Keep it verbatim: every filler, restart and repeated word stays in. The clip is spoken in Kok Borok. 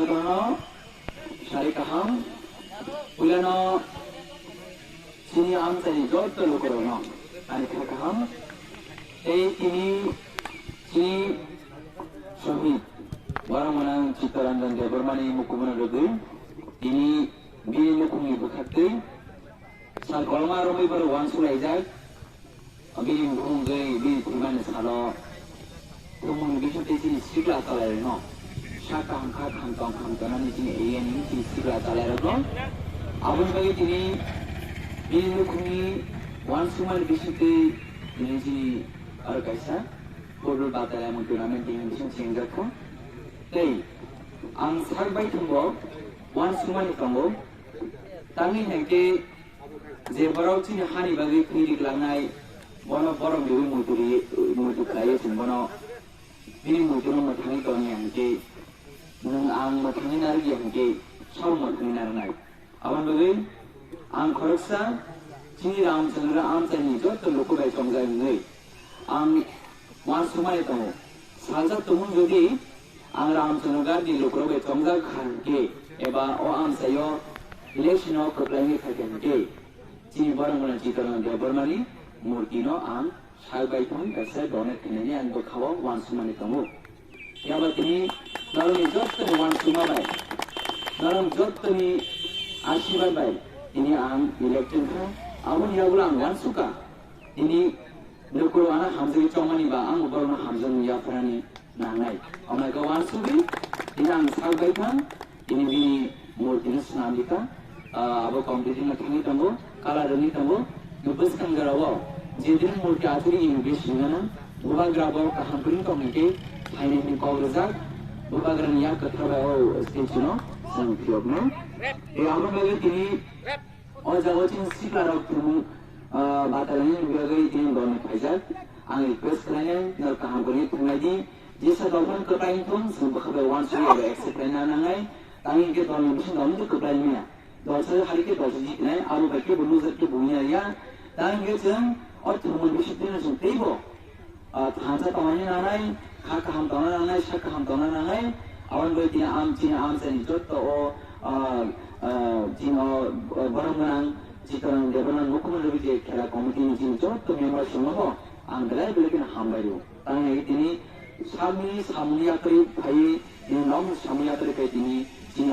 Ano sari kaham, ulano chini amchai joto lukurokno ani kha kaham, tei tini chini Sohid Borok Mwnang Chittaranjan Debbarmani mukumuna rwgwi tini bini mukhungni bwkhaktwi sal kolma romwi borok uansuk laijak. Bini bumung gwi bini thwimani salo thumung bising tei chini sikla chalairokno sak kaham kha kaham tong kaham tongnani chini area ni chini sikla chalairokno. Aboni bagwi tini bini nukhungni uansukmani bising twi tini chini aro kaisa football batalai mung tournament tini bising chengjak kha. Tei ang sak bai thumbo uansukmani tongo. Tamni hwnkhe je borok chini hani bagwi thwi rik langnai, bono borok ni muitu ri-, muitu khlaiwi chwng bono bini muitu no mwthangwi tongya hwnkhe, nwng ang mwthangwi narwkya hwnkhe, sabo mwthangwi narwnai. Aboni bagwi ang khoroksa chini Ramchandra amchaini joto luku bai tongjak wngwi ang uansukmani tongo. Saljak tongmung jodi ang Ramchandra Ghat ni lukurok bai tongjak kha hwnkhe eba o amchaio election o kwplai wngwi phaikha hwnkhe, chini borok mwnang Chittaranjan Debbarmani murti no ang sak bai thang kaisa donate khainani ang bwkhao uansukmani tongo. Phiya ba tini norokni jottoni uansukma bai, norok jottoni asirwad bai tini ang elected kha. Aboni yagulo ang uansukha, tini lukurok ano hamjagwi chongmani ba ang borokno hamjakmung yapharnani nangnai. Omo khe uansugwi tini ang sak bai thang, tini bini murti no swnam rikha. Ah, abo competition no thangwi tongo, kala rwngwi tongo. Bwskang jora o je din murti achugwi inauguration wngmano, bubagra bo kaham kwrwng tong hwnkhe phainai hwnwi kok rwjak. Bubagra ni yak kwthar bai o statue no chwng phiyoknai. Tei abo bagwi tini o jaga o chini sikla rok thwngmung, ah, batalani bagwi tini dol ni phaijak. Ang request khlainai, norok kaham kwrwngwi thwngnai di. Jesa dol phano kwplai wngthung, chwng bwkha bai uansugwi abo accept khlaina nangnai. Tamo hwnkhe dol ni bising dol no kwplai manya. Dolsa hari khe dolsa jiknai, abo bai khe bo loser khe bo wngya ya. Tamo hwnkhe chwng o thwngmung bising twino chwng teibo, ah, thansa tongna nangnai, kha kaham tongna nangnai, sak kaham tongna nangnai. Aboni bai tini am, chini amchaini joto o, ah, ah, chini o, ah, borok gwnang, Chittaranjan Debbarma, Mukhumantri je khela committee ni chini joto members rokno bo ang belai belai kheno hambai rwo. Tamo hwnkhe tini salni samung yakarwi phaiwi, tini nokni samung yakarwi phai tini chini